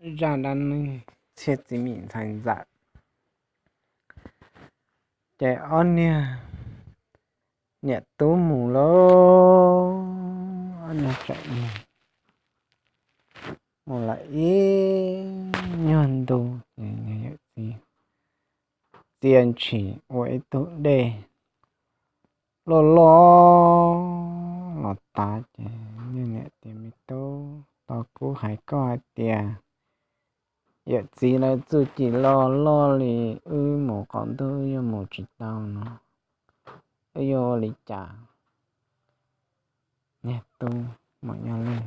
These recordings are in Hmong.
zaj dab neeg txhiaj txiv mim ntxhais ntxawm. Ces ob niag niam tub mus lauj, ob niag tseem mus, mus lawm ib nyuag ntu ces yawm txiv txia ntshis ua ib tug dej loj loj los tav ces niag niam tias, Me tub, tau kuv hais koj hais tias yawm txiv lawv txuj ci loj loj li, wb mus qaum ntuj wb yuav mus tsis tau no, wb yuav ua li cas? Niag tub Maum Nyaj Lwj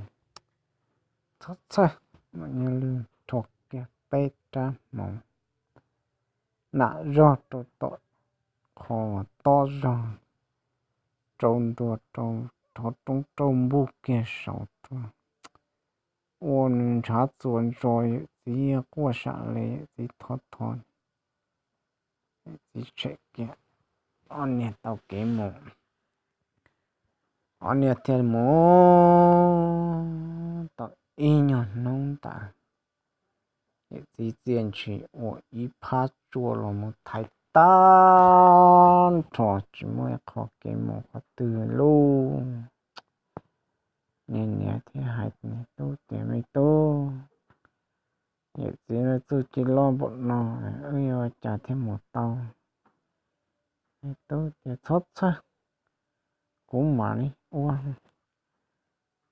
txhob txhawj, Maum Nyaj Lwj rho kiag peb rab hmoov nam zog rau tom qhov tob zog, rau ntua rau roob rauj npuj kiag saud rau, ua nws ntshav txuas ntso, yawm txiv quaj sam li, yawm txiv thov thov, yawm txiv tshem kiag, ob niag tau kev mus. Ob niag thiaj mus tau ib nyuag hnub ntawd, yawm txiv txia ntshis ua ib phab tsua los mus thaiv tag nrho tsis muaj ib qho kev mus qhov twg lauj. Niag niam thiaj hais niag tub tias, Me tub, yawm txiv lawv txuj ci loj npaum no, wb yuav ua cas thiaj mus tau? Niag tub tias, Txhob txhawj, kuv mam li ua.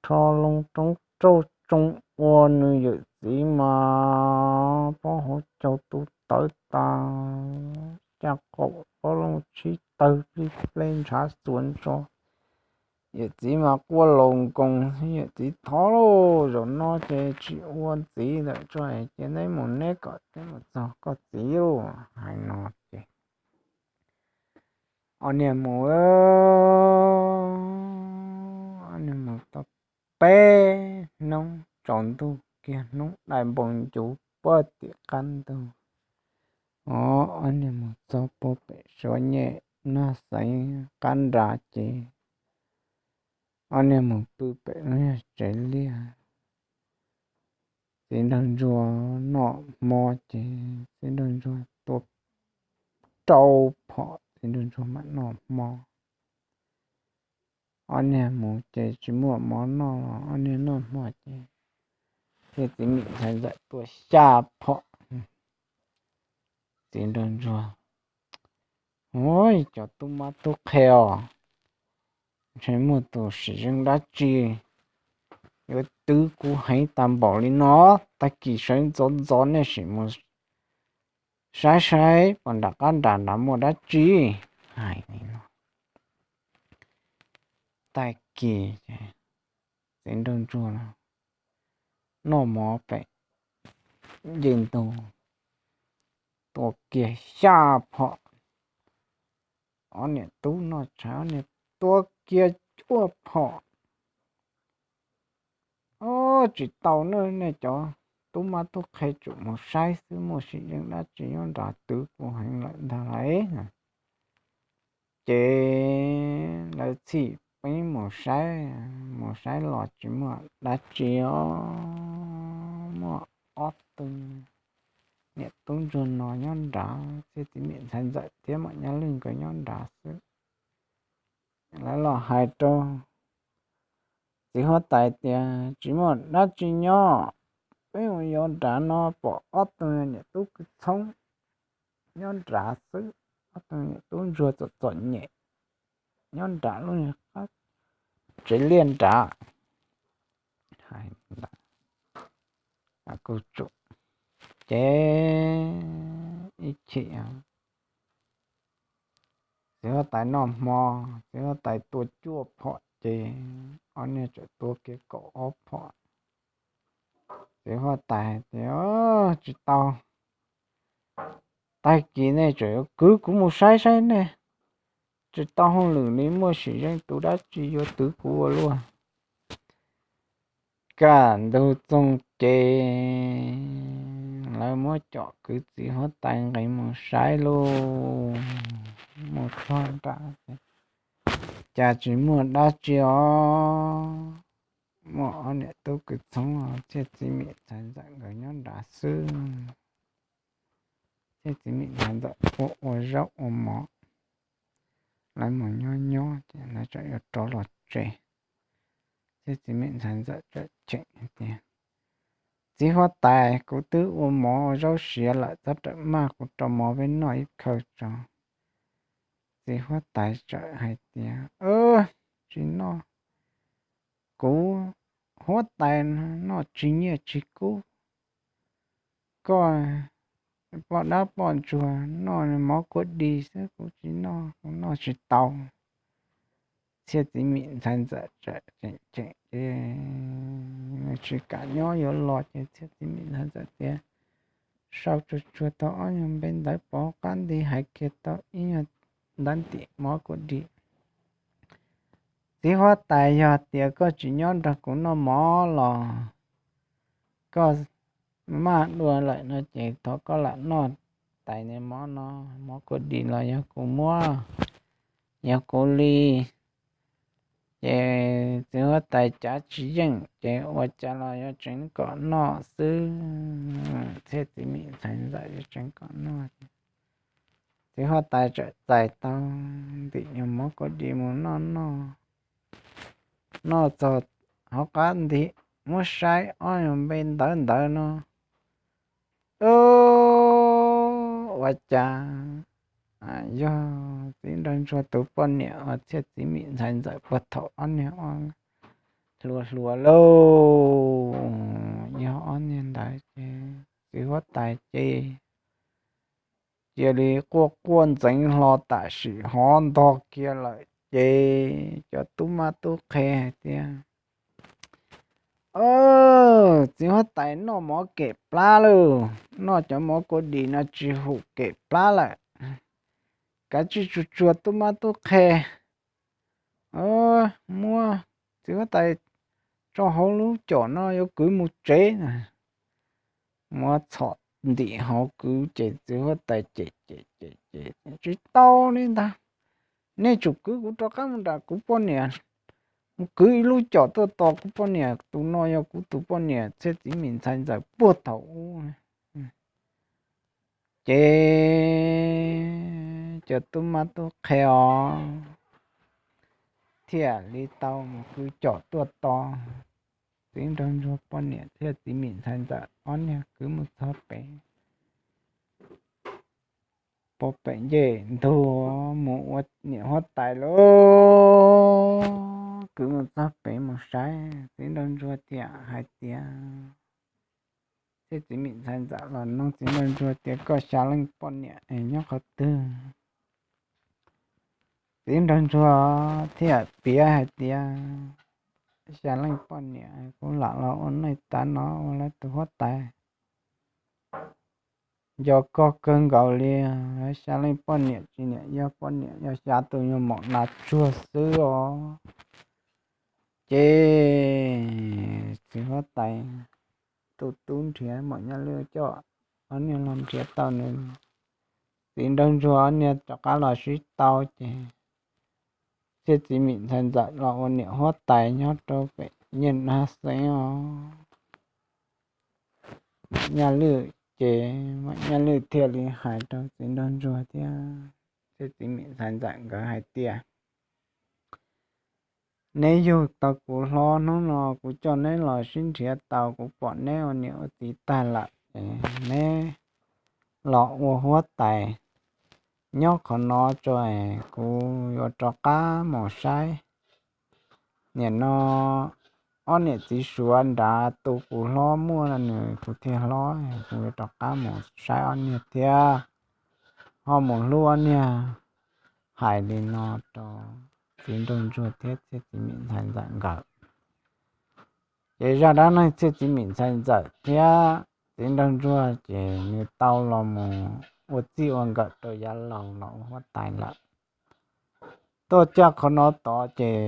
Rho loo roob rauj tsoo ua nws yawm txiv mas plaub hauv caug tu tawv tas, caj qaum plaub loo tshib tawg plij plej ntshav txuas ntso. Yawm txiv mas quaj laus nkoos, yawm txiv thov lauj, zaum no ces tsis ua ntxiv lawm tso, cia neb mus neb kom neb mus txog koj txiv lauj. Hais no ces ob niag mus, ob niag mus tau peb hnub tsaus ntuj kiag hnub dai npoo ncuv puag tim qab ntug, ob niag mus txog puag pem Suav Nyem Naj Xeev qab nrad ces ob niag mus pw pem lub nyuag tsev liaj. Txiv nraug ntsuag noj hmo ces txiv nraug ntsuag tua rau phom, txiv nraug ntsuag mam noj hmo. Ob niag mus ces tsis muaj mov noj los ob niag noj hmo ces thiaj txiv mim ntxhais ntxawm tua xya phom. Txiv nraug ntsuag, Ua, cov tub mab tub qhe os, ntshe muaj tus sim zeej dab tsi yuav twv kuv heev tag npaum li no. Tag kis sawv ntxov ntxov nej sim mus saib saib puas nram qab nram nrad muaj dab tsi. Hais li no, tag kis ces txiv nraug ntsuag noj mov pem nce ntug, tua kiag xya phom. Ob niam tub noj tshav, ob niag tua kiag cuaj phom. Ob, tsis tau na, nej cov tub mab tub qhe tsum mus saib xwb, muaj sim zeej dab tsi nyob nrad twv kuv heev lawm ntag lauj. Ces lawv txhij peb mus saib, mus saib los tsis muaj dab tsi os. Muaj ob tug niam tub ntsuag no nyob nrad, thiab txiv mim ntxhais ntxawm thiab Maum Nyaj Lwj nkawd nyob nrad xwb. Lawv los hais rau txiv huab tais tias, Tsis muaj dab tsi nyob, peb mus yos nrad no pom ob tug niam tub kwv txhoob nyob nrad xwb, ob tug niam tub ntsuag txom txom nyem nyob nrad lub qab tsev liaj nrad. Hais ntawd kuj tsum, ces ib chim txiv huab tais noj hmo, txiv huab tais tua cuaj phom ces ob niag txawm tua kiag kaum ob phom. Txiv huab tais hais tias, Tsis tau, tag kis nej tseem yuav kwv kuv mus saib saib nej, tsis tau hauj lwm li, muaj sim zeej tus dab tsi yuav twv kuv ua luaj. Kaj ntug txoog ces lawv muab com kwv txiv huab tais nqis mus saib lauj, mus txog nrad ces cas tsis muaj dab tsi os. muaj ob niam tub kwv txhoob, Txhiaj Txiv Mim Ntxhais Ntxawm nkawd nyob nrad xwb. Txhiaj Txiv Mim Ntxhais Ntxawm ua ua zaub ua mov, lawv mus nyob nyob ces lawv txawm yuav rov los tsev. Txhiaj Txiv Mim Ntxhais Ntxawm txawm cheem hais tias, Txiv huab tais, kuv twb ua mov ua zaub siav lawm, txhob rawm maj, kuv rau mov peb noj ib khawv tso. Txiv huab tais txawm hais tias, Tsis noj, kuv huab tais noj tsis nyiaj tsis kub. Koj poj dab poj ntsuag noj mov kua dis xwb, kuv tsis noj, kuv noj tsis tau. Txhiaj Txiv Mim Ntxhais Ntxawm txawm tseem tseem ces tsis kam nyob yuav los ces Txhiaj Txiv Mim Ntxhais Ntxawm tias, Sau tsuag tsuag tau ob nyuag npe ntawv pov qab nti, hais kiag tau ib nyuag ntab ntim mov kua dis. Txiv huab tais, yog tias koj tsis nyob nrog kuv noj mov los koj maj dua lawm no ces thov koj lam noj tais niag mov no, mov kua dis los yog kuv muab, yog kuv li. Ces txiv huab tais cav tsis yeej ces ua cas los yuav tseev kom noj xwb. Txhiaj Txiv Mim Ntxhais Ntxawm yuav tseev kom noj. Txiv huab tais txawm txais tau ntim nyuag mov kua dis mus noj noj, noj txog hauv qab nti, muab saib ob nyuag npe ntawv ntawv no, ua cas yog Txiv Nraug Ntsuag tus poj niam uas Txhiaj Txiv Mim Ntxhais Ntxawm puag thaum ob niag hluas hluas lauj. Yog ob niag ntawd ces txiv huab tais ces cia li quaj quaj ntxeev hlo tam sim hov ntog kiag lawm ces cov tub mab tub qhe hais tias, Txiv huab tais noj mov kem plab lauj, noj cov mov kua dis no tsis hum kem plab lawm. Kav tsij tsuag tsuag tub mab tub qhe, muab txiv huab tais tso hauv lub com no yuav kwv mus tsev. Muab txhom ntim hauv kwv ces txiv huab tais cem cem cem ces, Tsis tau li ntag, nej tsum kwv kuv rov qab mus nram kuv poj niam, mus kwv ib lub com tuaj tos kuv poj niam, tus no yog kuv tus poj niam Txhiaj Txiv Mim Ntxhais Ntxawm puag thaum ub. Ces cov tub mab tub qhe os thiaj li tau mus kwv com tuaj tos txiv nraug ntsuag poj niam thiab txiv mim ntxhais ntxawm ob niag kwv mus txog pem puag pem ncej ntug mus ua niam huab tais lauj. Kwv mus txog pem mus saib txiv nraug ntsuag thiaj hais tias, thiab txiv mim ntxhais ntxawm los nug txiv nraug ntsuag tias, Koj xya leej poj niam nyob qhov twg? Txiv nraug ntsuag thiaj piav hais tias, Xya leej poj niam kuv lam los ua neej tav no ua lawv tus huab tais nco koj kawg nkaus li. Lawv xya leej poj niam tsis niam yog poj niam yog xya tus nyuag maum nas tsuag xwb os. Ces txiv huab tais tus tub nrhiav maum nyaj lwj coj ob niag los nrhiav tau nws txiv nraug ntsuag ob niag rov qab los sib tau ces thiab txiv mim ntxhais ntxawm los ua niam huab tais nyob rau pem Nyaj Nab Xeeb os. Maum nyaj lwj ces maum nyaj lwj thiaj li hais rau txiv nraug ntsuag thiab thiab txiv mim ntxhais ntxawm nkawd hais tias, Neb yug tau kuv hlob hnub no kuv coj neb los sib nrhiav tau, kuv pom neb ua niam ua txiv tag lawm es neb los ua huab tais nyob qhov no tso es kuv yuav rov qab mus saib. Nim no ob niam txiv suav nrad tu kuv hlob muaj nws kuv thiaj hlob, kuv yuav rov qab mus saib ob niag thiab ho mus hlub ob niag. Hais li no rau txiv nraug ntsuag thiab thiab txiv mim ntxhais ntxawm nkawd. Ces zaj dab neeg thiab txiv mim ntxhais ntxawm thiab txiv nraug ntsuag ces nws tau los mus ua txij ua nkawm rau yav laus los ua huab tais lawm. Tuaj caj qhov no tod ces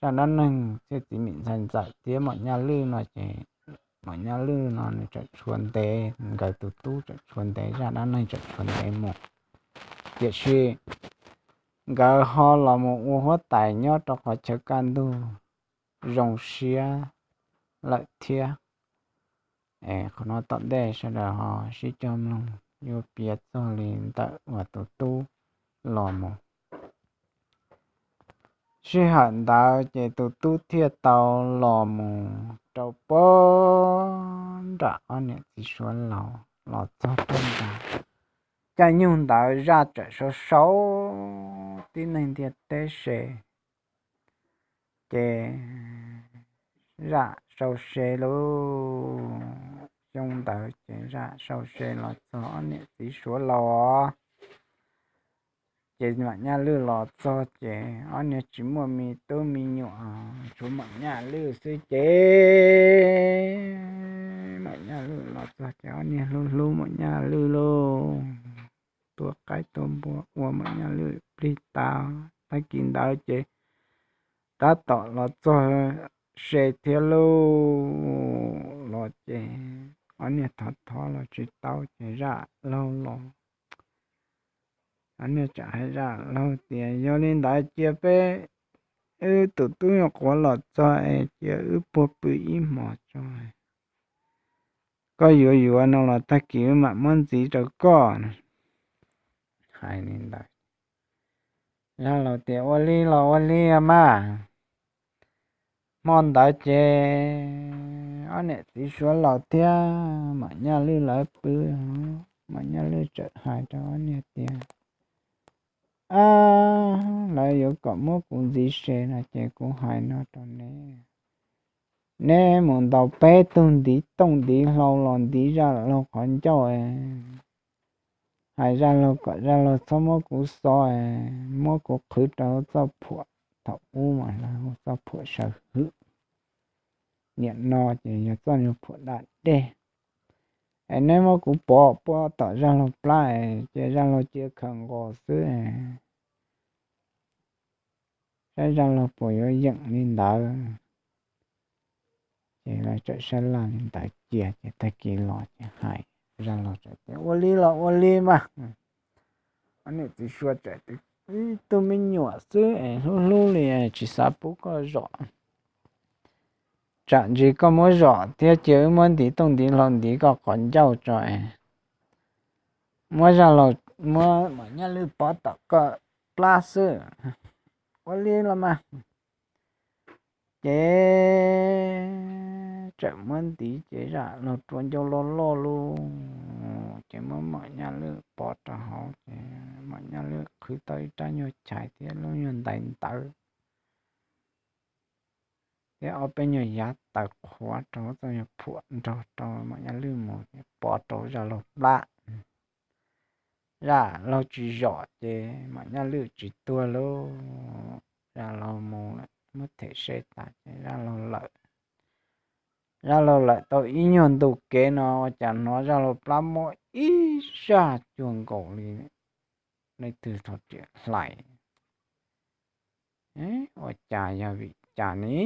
zaj dab neeg thiab txiv mim ntxhais ntxawm thiab maum nyaj lwj no ces maum nyaj lwj no nws tseem tshuav ntev, nkawd tus tub tseem tshuav ntev, zaj dab neeg tseem tshuav ntev mus. Tiam sis nkawd ho los mus ua huab tais nyob rau qhov chaw kaj ntug zoo siab lawm thiab. Es qhov no tom ntej sawv daws ho sib cog mloog yuav piav txog li ntawm uas tus tub los mus. Sij hawm ntawd ces tus tub thiaj tau los mus rau puag nram ob niam txiv suav laus los txog rau ntawd. Caij nyoog ntawd zaj txawm sau sau tib neeg ntiaj teb se, ces zaj sau se lauj. Xyoo ntawd ces zaj sau se los txog ob niam txiv suav laus. Ces Mam Nyaj Lwj los txog ces ob niag tsis muaj me tub me nyuam, tshuav Mam Nyaj Lwj xwb ces Mam Nyaj Lwj los txog ces ob niag hlub hlub Mam Nyaj Lwj lauj, tua qaib tua npua ua Mam Nyaj Lwj plig tas. Tag kis ntawd ces tab tom los txog se thiab lauj, los ces ob niag thov thov los tsis tau ces zaj laug los, ob niag txawm hais zaj laug tias, Yog li ntawd cia peb, wb tus tub nyuam qhuav los txog es cia wb puag pw ib hmos tso, koj yuav yuav no los tag kis wb mam muab ntxiv rau koj. Hais li ntawd, zaj laug tias, Ua li los ua li mas. Hmo ntawd ces ob niam txiv suav laus thiab Mam Nyaj Lwj lawv pw, Mam Nyaj Lwj txawm hais rau ob niag tias, Ab, lawv yuav kom muab kuv ntxiv se no ces kuv hais no rau neb, neb mus ntaus peb tug ntiv tooj ntiv hlau los ntiv zaj laug qhov ncauj, hais zaj laug kom zaj laug txhob muab kuv xo, muab kuv qhwv rau txoj phuam thaum ub mas lawv hu txoj phuam saw hwm. Niam no ces yog txoj nyuag phuam daj dej. Es neb muab kuv pov puag tom zaj laug plab ces zaj laug cia khaws nqos xwb, saib zaj laug puas yuav yeem li ntawd. Ces lawv txawm sab laj li ntawd cia ces tag kis los ces hais, zaj laug txawm tias, Ua li los ua li mas. Ob niam txiv suav txawm tias, Ib tug me nyuam xwb es hlub hlub li tsis xav pub koj zom, tsam ntsis koj muab zom thiab cia wb muab ntiv tooj ntiv hlau ntiv koj qhov ncauj tso es muab zaj laug, muab Mam Nyaj Lwj pov tom koj plab xwb. Ua li los mas. Ces txawm muab ntiv ces zaj laug rua ncauj loj loj lauj, ces muab Mam Nyaj Lwj pov rau hauv ces Mam Nyaj Lwj qhwv tau ib rab nyuag chais thiab lub nyuag ntais ntawv thiab ob peb nyuag yav taws qhuav rau txoj nyuag phuam nrog rau Mam Nyaj Lwj mus pov rau zaj laug plab. Zaj laug tsis zom ces Mam Nyaj Lwj tsis tuag lauj. Zaj laug mus lawm, muab them se tas ces zaj laug lawm. Zaj laug lawm tau ib nyuag ntu kev no ua cas hnov zaj laug plab muaj ib zaj cuag nkaus li leej twg tho riam hlais. Ua cas yog vim cas ni?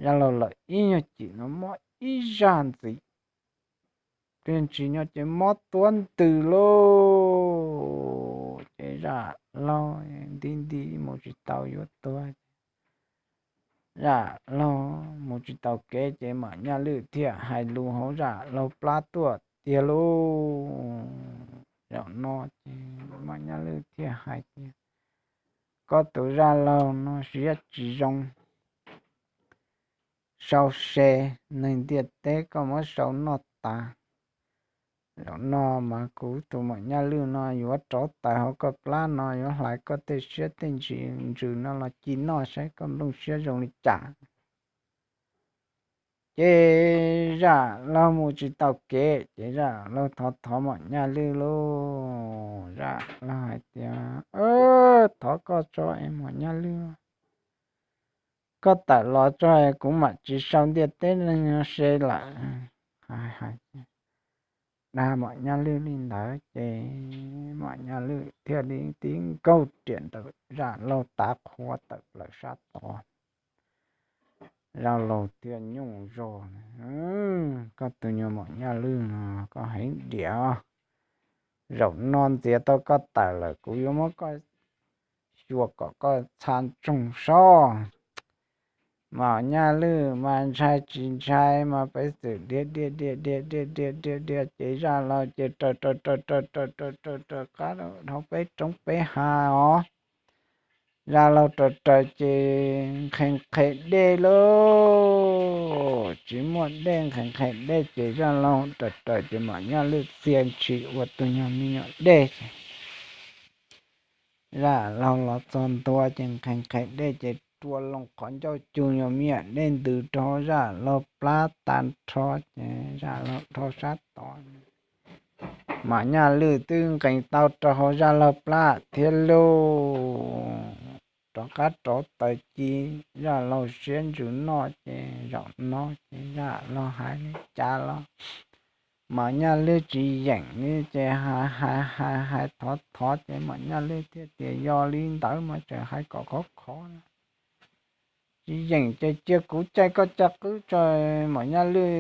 Zaj laug lawm ib nyuag cim no mob ib zaj ntxiv, pliag ntshis nyob ces mob tuab ntws lauj. Ces zaj laug nti nti mus tsis tau yuav tuag. Zaj laug mus tsis tau kev ces Mam Nyaj Lwj thiaj hais lus hauv zaj laug plab tuaj tiag lauj. Zaum no ces Mam Nyaj Lwj thiaj hais tias, Koj tus zaj laug no siab tsis zoo, sau se, neeg ntiaj teb koj muab sau noj tas. Zaum no mas kuv tus Mam Nyaj Lwj no yuav rauv taws hauv koj plab no, yuav hlais koj tej siab tej ntsws no los ci noj saib koj nplooj siab zoo li cas. Ces zaj laug mus tsis tau kev ces zaj laug thov thov Mam Nyaj Lwj lauj. Zaj laug hais tias, Thov koj tso es Mam Nyaj Lwj, koj tawm los tso es kuv mam tsis sau ntiaj teb no se lawm. Hais hais dag Mam Nyaj Lwj li ntawd ces Mam Nyaj Lwj thiaj li tib nkaug riam ntawm zaj laug tav qhuav tawm plaws sab tod. Zaj laug thiaj nyuj zog, Koj tus nyuag Mam Nyaj Lwj no koj heev diam. Zaum no ntxias tau koj tawm lawm kuv yuav muab koj xyuas kom koj txha ntsoog soj. Mom Nyaj Lwj mas ntshai tsis ntshai mas peb txwm dhia dhia dhia dhia dhia dhia dhia dhia ces Zaj Laug ces raws raws raws raws raws raws raws raws qab dhau peb roob peb hav os. Zaj Laug raws raws ces nqhes nqhes dej lauj, tsis muaj dej nqhes nqhes dej ces Zaj Laug raws raws ces Mom Nyaj Lwj txia ntshis ua tus nyuag me nyuam dej ces Zaj Laug los txog ntua ces nqhes nqhes dej ces rua loo qhov ncauj cug nyuag me nyuam dej ntws rau hauv Zaj Laug plab tag nrho ces Zaj Laug dhau sab tod. Mom Nyaj Lwj twb nqes tau rau hauv Zaj Laug plab thiab lauj. Rov qab rauv taws ci, Zaj Laug siab ntsws noj ces zaum no ces Zaj Laug hais li cas los Mom Nyaj Lwj tsis yeem li ces hais hais hais hais thov thov ces Mom Nyaj Lwj thiaj tias yog li ntawd mas tseem hais kom khov khov na. Tsis yeem ces cia kuv caij koj caj qwb tso. Mom Nyaj Lwj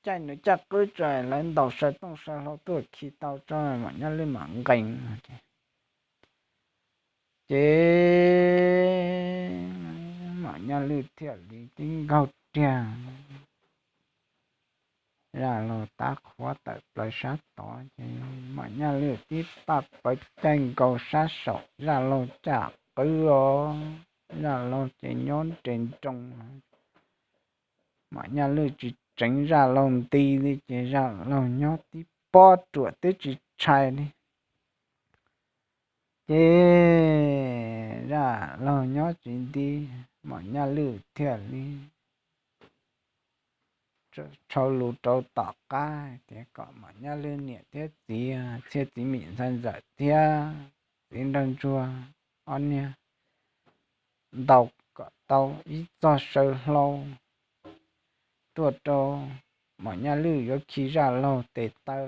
caij nws caj qwb tso, lawv ntaus saw tooj saw hlau tuaj khi tau tso, Mom Nyaj Lwj mam nqee. Ces Mom Nyaj Lwj thiaj li tib nkaug riag Zaj Laug tab qhuav tawm plaws sab tod ces Mom Nyaj Lwj tib paj pawv caij nkaus sab saum Zaj Laug caj qwb os. Zaj Laug ces nyob nres nroos. Mom Nyaj Lwj tsis tseev Zaj Laug nti li ces Zaj Laug nyob tib pob ruam twb tsis tshais li. Ces Zaj Laug nyob tsis nti, Mom Nyaj Lwj thiaj li tshau lus rau tom qab tias kom Mom Nyaj Lwj niam thiab txiv, Txhiaj Txiv Mim Ntxhais Ntxawm thiab Txiv Nraug Ntsuag ob niag ntaus kom tau ib txoj saw hlau tuaj rau Mom Nyaj Lwj yuav khi Zaj Laug tes taw.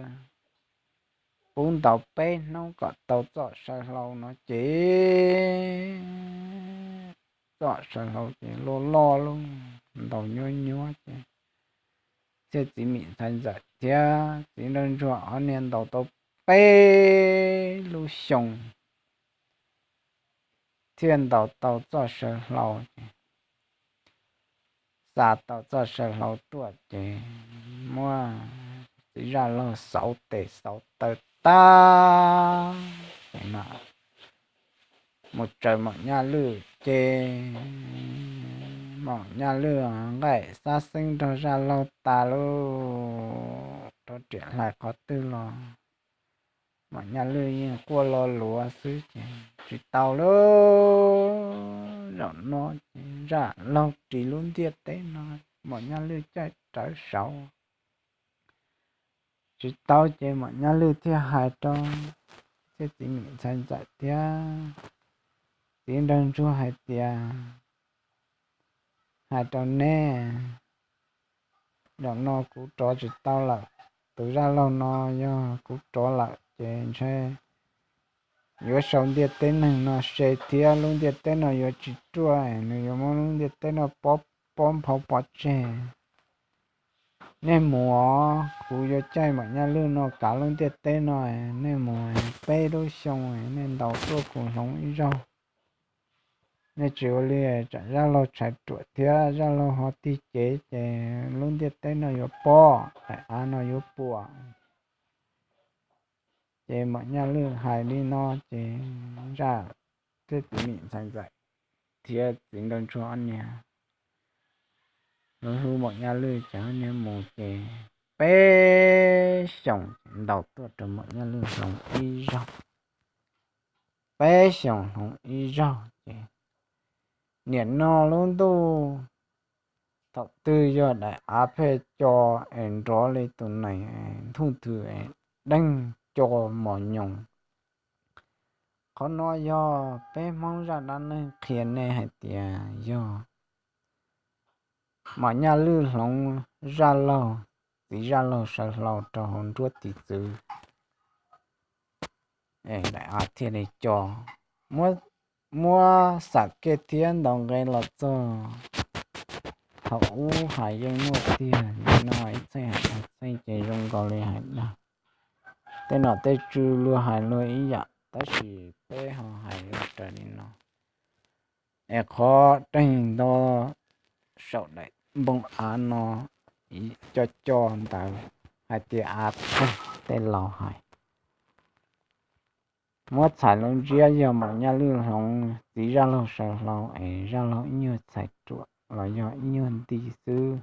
Pub ntaus peb hnub kom tau txoj saw hlau no ces txoj saw hlau ces loj loj lauj, ntaus nyuab nyuab ces Txhiaj Txiv Mim Ntxhais Ntxawm thiab Txiv Nraug Ntsuag ob niag ntaus tau peb lub xyoo thiaj ntaus tau txoj saw hlau ces xa tau txoj saw hlau tuaj ces muab Txiv Zaj Laug xauv tes xauv taw tag ces mus tsaws Mom Nyaj Lwj ces Mom Nyaj Lwj nqaij xab xeeb nrog Zaj Laug tas lauj, rov riam hlais qhov twg los Mom Nyaj Lwj yeej quaj lo luav xwb ces tsis tau lauj. Zaum no ces Zaj Laug ris lub ntiaj teb no, Mom Nyaj Lwj caij rawv saud. Tsis tau ces Mom Nyaj Lwj thiaj hais rau Txhiaj Txiv Mim Ntxhais Ntxawm thiab Txiv Nraug Ntsuag hais tias, hais rau neb, zaum no kuv rov tsis tau lawm. Tus Zaj Laug no yog kuv rov lawm ces ntshe yuav sau ntiaj teb neeg no se thiab lub ntiaj teb no yuav tsis ruaj, nws yuav muab lub ntiaj teb no pob, pob nphau pov tseg. Nej mus os, kuv yuav caij Mom Nyaj Lwj no kav lub ntiaj teb no. Nej mus peb lub xyoo, nej ntaus tuaj kuv hloov ib zaug. Nej tsis ua li, tsam Zaj Laug tshais ruam thiab Zaj Laug ho tig cev ces lub ntiaj teb no yuav pob, daim av no yuav puas. Ces Mom Nyaj Lwj hais li no ces Zaj, thiab Txiv Mim Ntxhais Ntxawm thiab Txiv Nraug Ntsuag ob niag hlub hlub Mom Nyaj Lwj ces ob niag mus ces peb xyoos ntaus tuaj rau Mom Nyaj Lwj hloov ib zaug. Peb xyoos hloov ib zaug ces nim no lub ntuj thaum twg yog daim av pheej co es nrov li tus nees ntuj thwm es deeg co mos nyoos. Qhov no yog peb Hmoob zaj dab neeg qhia nej hais tias yog Mom Nyaj Lwj hloov Zaj Laug, txiv Zaj Laug saw hlau rau hauv nruab tiv txwv, daim av thiaj li co. Muab xam kej thiab ntaus nqe los txog thaum ub hais yeej muaj tiag, nim no ib txheej hais ib txheej ces zoo nkaus li hais dag. Tej nom tej tswv luag hais luag ib yam tab sis peb ho hais ua raws li no. Es qhov reeg nto saum daim npoo av no co co ntawd hais tias av tag tej laus hais. Muab txhais lub ntsiab yog Maum Nyaj Lwj hloov txiv Zaj Laug sawv hlau es Zaj Laug ib nyuag txhais ruam los yog ib nyuag nti xwb.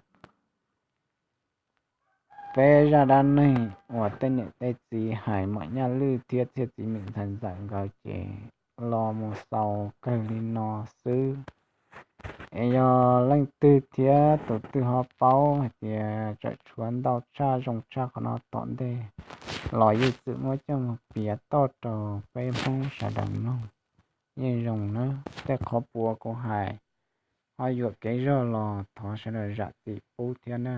Peb zaj dab neeg uas tej niam tej txiv hais Maum Nyaj Lwj thiab txhiaj txiv Mim Ntxhais Ntxawm nkawd ces los mus xaus kawg li no xwb. Es yog leej twg thiab tus twg ho paub hais tias tseem tshuav ntau tshaj zoo tshaj qhov no tom ntej los yeej txwm muab coj mus piav toj rau peb Hmoob sawv daws mloog yeej zoo na. Tej qhov puas kuv hais ho yuam kev zog los thov sawv daws zam txim pub thiab na.